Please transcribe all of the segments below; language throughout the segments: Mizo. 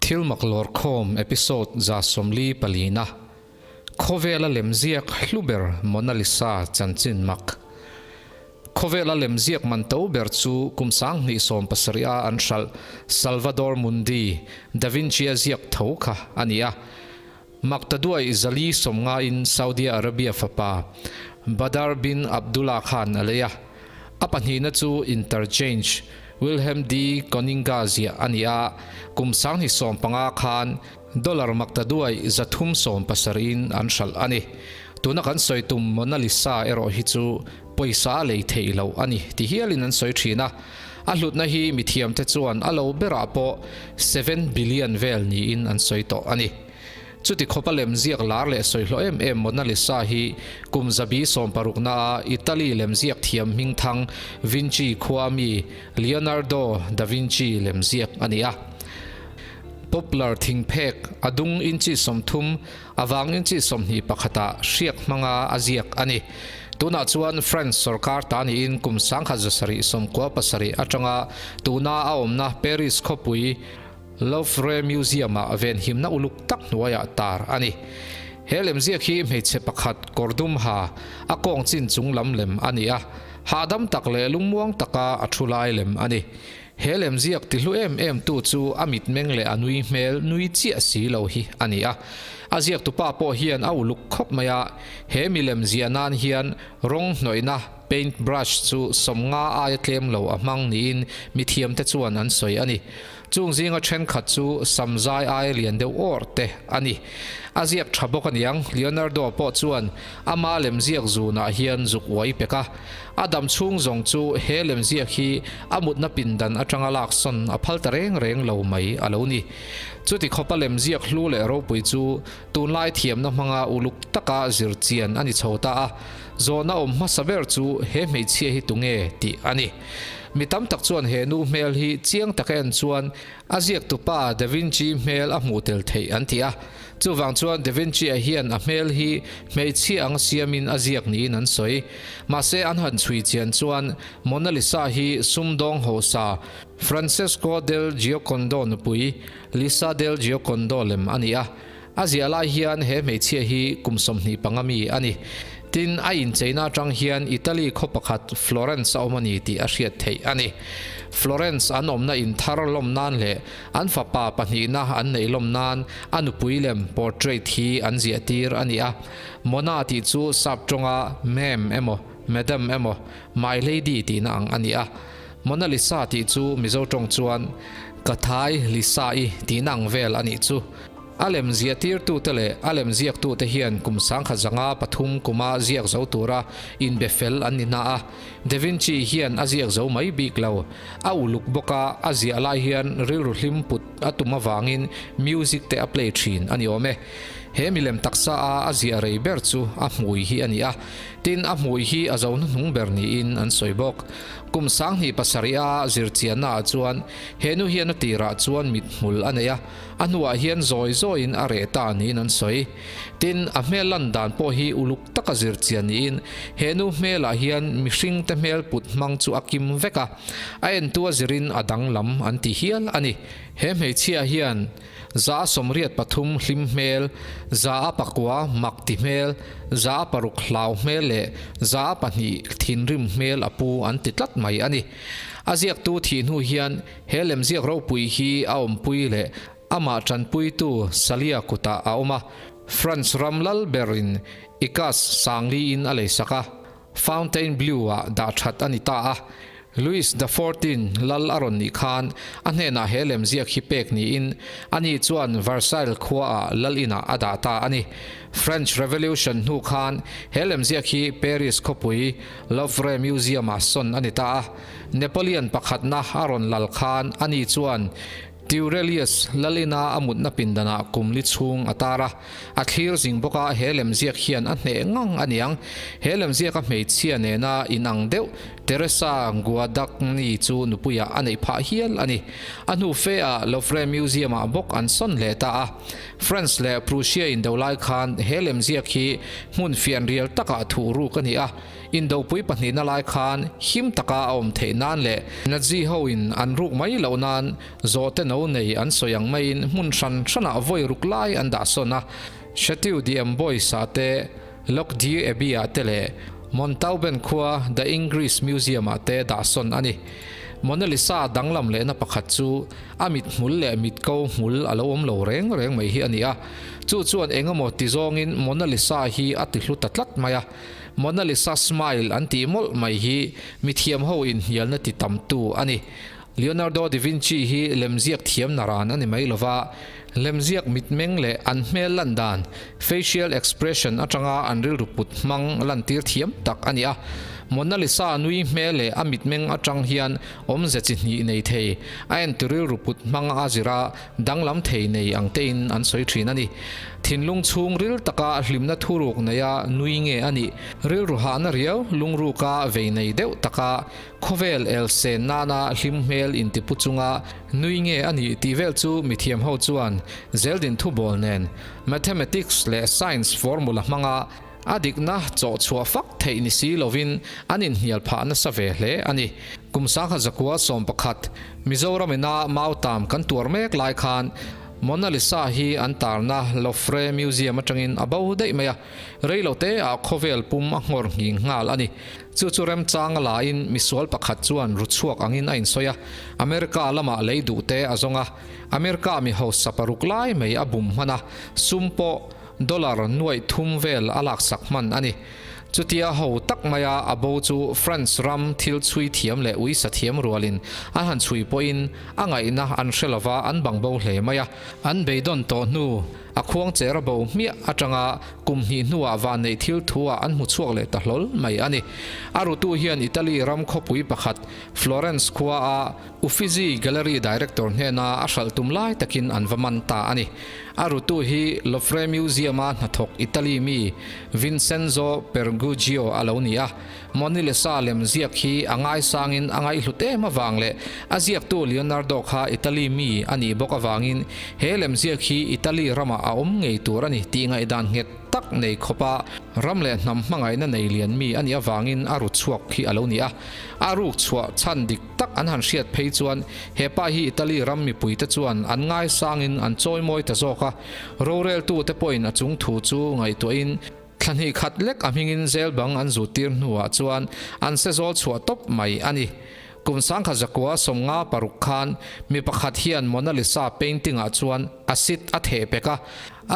Thilmak Lawrkhawm Episode 44 na, Khawvela lemziak hlu ber Mona Lisa chanchin mak. Khawvela lemziak man to ber chu kum 2017 a an hralh Salvador Mundi, Da Vinci-a ziak tho kha a ni a. Maktaduai 450 in Saudia Arabia fapa Badr bin Abdullah khan a lei a. A pahnihna chu Interchange Wilhelm D. Koninga ziah a ni a, kum 2015 khan dollar maktaduai 370 in an hralh a ni. Tuna kan sawi tum Mona Lisa erawh hi chu pawisa a lei theih loh a ni ti hialin an sawi thin a. A hlutna hi mithiamte chuan a lo berah pawh 7 billion vel niin an sawi tawh a ni. Chuti khawpa lemziak lar leh sawi hlawh em em Mona Lisa hi kum 160 na a Italy lemziak thiam hmingthang Vinci khua mi Leonardo da Vinci lemziak a ni a. Poplar thingphek a dung inchi 30 a vang inchi 21 ah hriak hmanga a ziak a ni. Tunah chuan France sorkar ta niin kum 1797 atanga tuna a awmna Paris khawpui Louvre Museum ah venhimna uluk tak hnuaiah tar a ni. He lemziak hi hmeichhe pakhat kawrdum ha a kawng chin chung lam lem a ni a, hahdam tak leh lungmuang taka a thu lai lem a ni. He lemziak ti hlu em em tu chu a mitmeng leh a nui hmel nui chiah si lo hi a ni a. A ziaktupa pawh hian a uluk khawp mai a, he milem ziah nan hian rawng hnawihna paint brush chu 50 aia tlem lo a hmang niin mithiamte chuan an sawi a ni. Chung zinga thenkhat chu samzai aia lian deuh awr te a ni. A ziak tha bawk aniang, Leonardo pawh chuan ama lemziak zunah hian zuk uai pek a. A dam chhung zawng chu he lemziak hi a mutna pindan atanga laksawn a phal ta reng reng lo mai a lo ni. Chuti khawpa lemziak hlu leh ropui chu tunlai thiamna hmanga uluk taka zir chian a ni chho ta a. Zawhna awm hmasa ber chu he hmeichhia hi tunge tih a ni. Mi tam tak chuan he nu hmel hi chiang taka en chuan a ziaktupa Da Vinci hmel a hmuh tel theih an ti a. Chuvang chuan Da Vinci-a hian a hmel hi hmeichhia anga siamin a ziak niin an sawi. Mahse an han chhui chian chuan Mona Lisa hi sumdawng hausa Francesco del Giocondo nupui Lisa del Giocondo lem a ni a. A ziah lai hian he hmeichhia hi kum 25 mi a ni. Tin, a incheina atang hian Italy khaw pakhat Florence a awm a ni tih a hriat theih a ni. Florence an awmna in thar lawm nan leh an fapa pahnihna an neih lawm nan a nupui lem portrait hi an ziah tir a ni a. Mona tih chu sap tawnga ma'am emaw madam emaw my lady tihna ang a ni a. Mona Lisa tih chu Mizo tawng chuan ka thai Lisa-i tihna ang vel a nih chu. A lem ziah tirtute leh a lem ziaktute hian kum 1053 kuma ziak zo tura inbe fel an ni na a. Da Vinci hian a ziak zo mai bik lo. A uluk bawk a, a ziah lai hian rilru hlim put a tum avangin music te a play thin a ni awm e. He milem taksa a a ziah rei ber chu a hmui hi a ni a. Tin, a hmui hi a zo hnuhnung ber niin an sawi bawk. Kum 2007 a zirchianna ah chuan he nu hian a tirah chuan mithmul a nei a. A hnuah hian zawi zawiin a reh ta niin an sawi. Tin, a hmel lan dan pawh hi uluk taka zir chian niin he nu hmelah hian mihringte hmel put hmang chu a kim vek a, a entu a zirin a danglam an ti hial a ni. He hmeichhia hian 83 hlim hmel, 109 mak ti hmel, 6 hlau hmel leh 2 thinrim hmel a pu an ti tlat mai a ni. A ziaktu thih hnu hian He lemziak ropui hi a awmpui leh amah tanpuitu Salia kutah a awm a, France ram lal berin Icas sangliin a leisak a, Fontainebleau-ah dah that a ni ta a. Louis the Fourteen lal a rawn nih khan a hnenah he lemziak hi pek niin ani chuan Versailles khuaah lal inah a dah ta a ni. French Revolution hnu khan he lemziak hi Paris khawpui Louvre Museum-ah sawn a ni ta a. Napoleon pakhatna a rawn lal khan ani chuan Tuileries lalina a mutna pindanah kum li chhung a tar a, a thlir zing bawk a, he lemziak hian a hneh ngang a niang. He lemziaka hmeichhia nena inang deuh Teresa Guadagni chu nupuiah a neih phah hial a ni. A hnu fe ah Louvre Museum ah bawk an sawn leh ta a. France leh Prussia indo lai khan he lemziak hi hmun fianrial takah thuh ruk a ni a. Indopui pahnihna lai khan him taka a awm theih nan leh Nazi ho in an ruk mai loh nan zawhte no lo nei an sawi ang maiin hmun hran hranah vawi ruk lai an dah sawn a. Chateau d'Amboise-ah te, Loc Dieu Abbey-ah te leh Montauban khua The Ingres Museum-ah te dah sawn a ni. Mona Lisa danglam lehna pakhat chu a mithmul leh mitko hmul a lo awm lo reng reng mai hi a ni a. Chu chuan eng emaw ti zawngin Mona Lisa hi a ti hlu ta tlat mai a. Mona Lisa smile an tih mawlh mai hi mithiam ho inhnialna ti tamtu a ni. Leonardo da Vinci hi lemziak thiam naran a ni mai lova, lemziak mitmeng leh an hmel lan dan, facial expression, atanga an rilru put hmang lantir thiam tak a ni a. Mona Lisa nui hmel leh a mitmeng atang hian awmze chi hnih nei thei, a entu rilru put hmang a zira danglam thei nei ang tein an sawi thin a ni. Thinlung chhung ril taka hlimna thuruk neia nui nge a nih? Rilru hahna riau lungruka vei nei deuh taka Khawvel elsen nana hlim hmel intipu chunga nui nge a nih tih vel chu mithiam ho chuan zeldin thubawl nen Mathematics leh Science formula hmanga a dikna chawh chhuah fak theih ni si lovin an inhnial phah nasa ve hle a ni. Kum sangha zakua 11 Mizoram ina Mautam kan tuar mek lai khan Mona Lisa hi an tarna Louvre Museum atangin a bo daih mai a, reilote ah khawvel pum a nghawr nghing nghal a ni. Chu chu remchang a laiin misual pakhat chuan ru chhuak angin a insawi a, America lamah lei duh te a zawng a. America mi hausa paruk lai mai a bum hman a, sum pawh dollar nuaih thum vel a laksak hman a ni. Chutia ho tak maia a bo chu France ram thil chhui thiam leh uisa thiam rualin an han chhui pawhin a ngaihna an hre lova an bang bo hle mai a. An beidawn tawh hnu a khuang cher a bo hmiah atanga Kum hnih hnuah vanneih thil thuah an hmu chhuak leh ta hlawl mai a ni. A rutu hian Italy ram khawpui pakhat Florence khua a Uffizi Gallery director hnena a hralh tum lai takin an va man ta a ni. A rutu hi Louvre Museum-a hnathawk Italy mi Vincenzo Pergugio a lo ni a. Mona Lisa lem ziak hi a ngaisangin a ngaihhlut em avang leh a ziaktu Leonardo kha Italy mi a nih bawk avangin he lem ziak hi Italy ramah a awm ngei tur a ni tih ngaihdan nghet tak nei khawpa ram leh hnam hmangaihna nei lian mi a nih avangin a ru chhuak hi a lo ni a. A ruk chhuah chhan dik tak an han hriat phei chuan he pa hi Italy ram mipuite chuan an ngaisangin an chawimawi ta zawk a, roreltute pawhin a chung thu chu ngaihtuahin Thla hnih khat lek a hmingin zel bang an zuttir hnuah chuan an se zawl chhuah tawp mai a ni. Kum sangkhat zakua 56 khan mi pakhat hian Mona Lisa painting-ah chuan acid a theh pek a,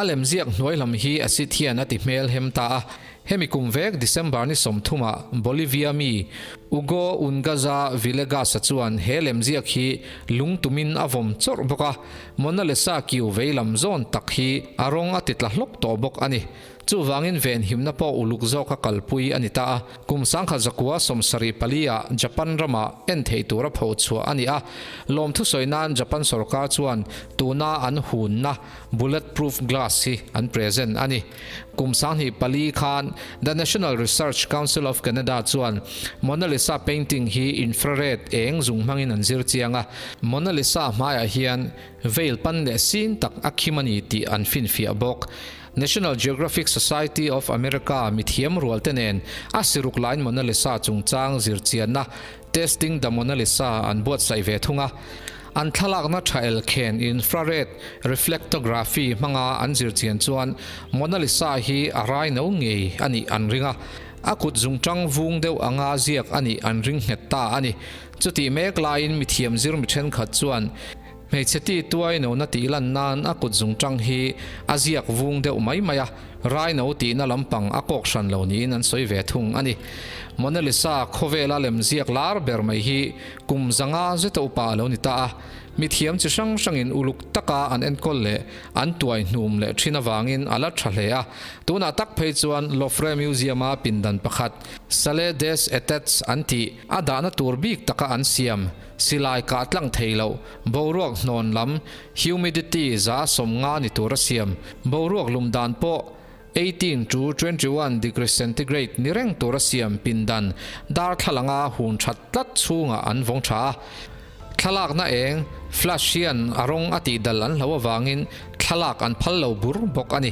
a lemziak hnuai lam hi acid hian a ti hmel hem ta a. Hemi kum vek December ni 30-ah Bolivia mi Hugo Ungaza Villegas-a chuan he lemziak hi lung tumin a vawm chawrh bawk a, Mona Lisa kiu vei lam zawn tak hi a rawng a ti tla hlawk tawh bawk a ni. Chuvangin venhimna pawh uluk zawka kalpui a ni ta a, kum 1974 ah Japan ramah en thei tura pho chhuah a ni a, lawmthu sawi nan Japan sorkar chuan tuna an hunna bullet proof glass hi an present a ni. Kum 24 khan The National Research Council of Canada chuan Mona Lisa painting hi infrared eng zung hmangin an zir chiang a, Mona Lisa hmaiah hian veil pan leh sin tak a khim a ni tih an finfiah bawk. National Geographic Society of America mithiam rualte nen a siruk lain Mona Lisa chungchang zirchianna Testing the Mona Lisa an buatsaih ve thung a. An thlalakna tha elkhen infrared reflectography hmanga an zirchian chuan Mona Lisa hi a rai no ngei a nih an ring a, a kut zungtang vung deuh anga ziak a nih an ring nghet ta a ni. Chutih mek laiin mithiam zir mi thenkhat chuan Hmeichhe ti tuai nona tih lan nan a kut zungtang hi a ziak vung deuh mai mai a, raino tihna lampang a kawk hran lo niin an sawi ve thung a ni. Mona Lisa khawvela lemziak lar ber mai hi kum 500 zeta upa a lo ni ta a, mithiam chi hrang hrangin uluk taka an enkawl leh an tuai hnum leh thin avangin a la tha hle a, tunah tak phei chuan Louvre Museum-a pindan pakhat Salle des Etats an tih a dahna tur bik taka an siam. Silai kah tlang thei loh, boruak hnawn lam, humidity, 50% ni tur a siam. Boruak lum dan pawh 18 to 21 degree centigrade ni reng tur a siam pindan darthlalanga hun that tlat chhungah an vawng tha a. Thlalakna eng, flash, hian a rawng a tih dal an hlo avangin. Thlalak an phal lo bur bawk a ni.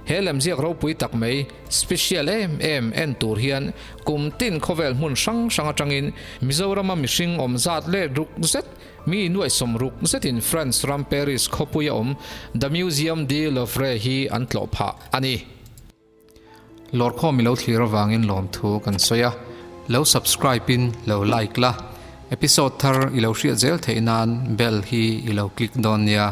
He lemziak ropui tak mai, special em em en tur hian kum tin khawvel hmun hrang hrang atangin Mizorama mihring awm zat let ruk zet, mi nuaihsawm ruk zetin France ram Paris khawpuia awm The Museum de Louvre hi an tlawh phah a ni. Lawrkhawm i lo thlir avangin lawmthu kan sawi a, lo subscribe in lo like la, episode thar i lo hriat zel theih nan bell hi i lo click dawn nia.